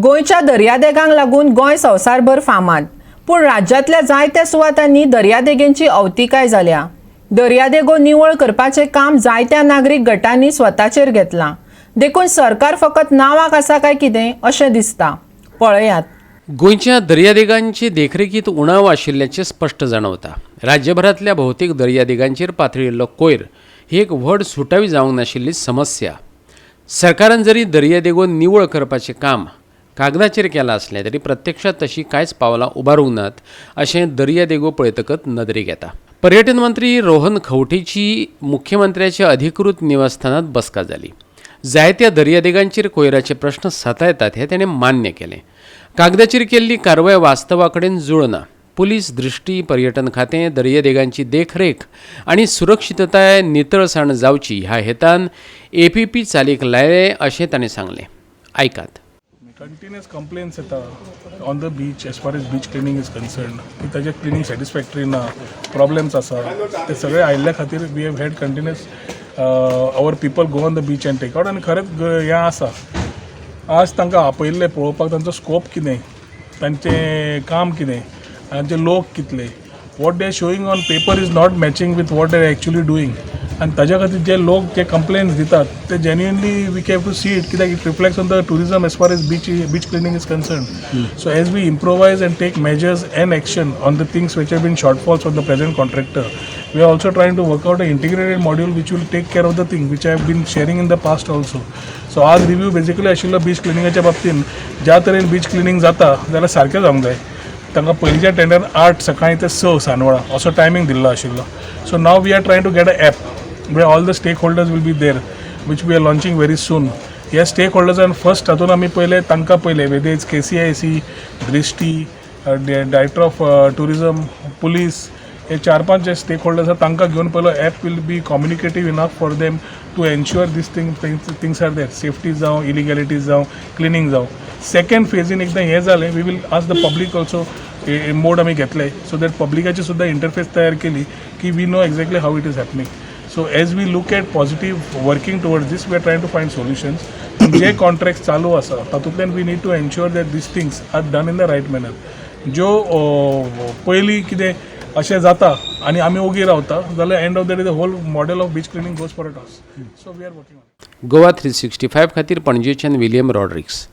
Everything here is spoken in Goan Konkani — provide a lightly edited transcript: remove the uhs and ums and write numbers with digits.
गोंयच्या दर्यादेगांक लागून गोंय संवसारभर फामाद, पूण राज्यांतल्या जायत्या सुवातांनी दर्यादेगेंची अवतिकाय जाल्या. दर्यादेगो निवळ करपाचें काम जायत्या नागरीक गटांनी स्वताचेर घेतलां. देखून सरकार फकत नांवाक आसा काय कितें अशें दिसता. पळयात. गोंयच्या दर्यादेगांचे देखरेखीत उणाव आशिल्ल्याचें स्पश्ट जाणवता. राज्यभरांतल्या भोवतेक दर्यादेगांचेर पातळिल्लो कोयर ही एक व्हड सुटावी जावंक नाशिल्ली समस्या. सरकारान जरी दर्यादेगो निवळ करपाचें काम कागदाचेर केलां आसलें तरी प्रत्यक्षात तशी कांयच पावलां उबारूंक नात अशें दर्यादेगो पळयतकच नदरेक येता. पर्यटन मंत्री रोहन खंवटेची मुख्यमंत्र्याच्या अधिकृत निवासस्थानात बसका जाली. जायत्या दर्यादेगांचेर कोयराचे प्रश्न सतायतात हें ताणें मान्य केलें. कागदाचेर केल्ली कारवाय वास्तवा कडेन जुळना. पुलीस दृश्टी, पर्यटन खातें दर्यादेगांची देखरेख आनी सुरक्षितताय, नितळसाण जावची ह्या हेतान एपीपी चालीक लायले अशें ताणें सांगलें. आयकात. कंटिन्युअस कंप्लेन्स येता on the beach as far as beach cleaning is concerned की ताजें क्लिनींग सॅटिस्फॅक्टरी ना, प्रॉब्लेम्स आसा. ते सगळे आयिल्ल्या खातीर we have had continuous our people go on the beach and take out. आनी खरेंच हें आसा, आज तांकां आपयल्ले पळोवपाक तांचो स्कोप कितें, तांचें काम कितें, तांचे लोक कितले. What they are showing on paper is not matching with what they are actually doing. आनी ताज्या खातीर जे लोक जे कंप्लेन्स दितात ते genuinely we have to see it, कित्याक it reflects on the tourism as far as beach cleaning is concerned. So as we improvise and take measures and action on the things which have been shortfalls of the present contractor, we are also trying to work out a integrated module which will take care of the thing which I have been sharing in the past also. So आज रिव्यू बेसिकली आशिल्लो बीच क्लिनिंगाच्या बाबतीन. ज्या तरेन बीच क्लिनींग जाता जाल्यार सारकें जावंक जाय. तांकां पयलींच्या टेंडर 8 सकाळीं ते 6 सांजवेळा असो टायमींग दिल्लो आशिल्लो. So now we are trying to get a app where all the stakeholders will be there, which we are launching very soon. ह्या स्टेक होल्डर्सान फर्स्ट तातूंत आमी पयले तांकां पयले, whether it's KCIC, Drishti, director of tourism, police, हे चार पांच जे स्टेक होल्डर्स आसा तांकां घेवन पयलो app will be communicative enough for them to ensure this things are there, safety जावं, इलिगॅलिटीज जावं, क्लिनींग जावं. सेकंड फेजीन एकदां हें जालें, we will ask the public also. Mode आमी घेतले सो that पब्लिकाची सुद्दां इंटरफेस तयार केली की we know exactly how it is happening. So as we look at positive working towards this, we are trying to find solutions. J contract चालू आसा तातूंतल्यान we need to ensure that these things are done in the right manner. ज्यो पयलीं कितें अशें जाता आनी आमी ओगी रावता जाल्यार end of the day the whole model of beach cleaning goes for a toss. So we are working on Goa 365 खातीर पणजेच्यान विलियम रॉड्रिक्स.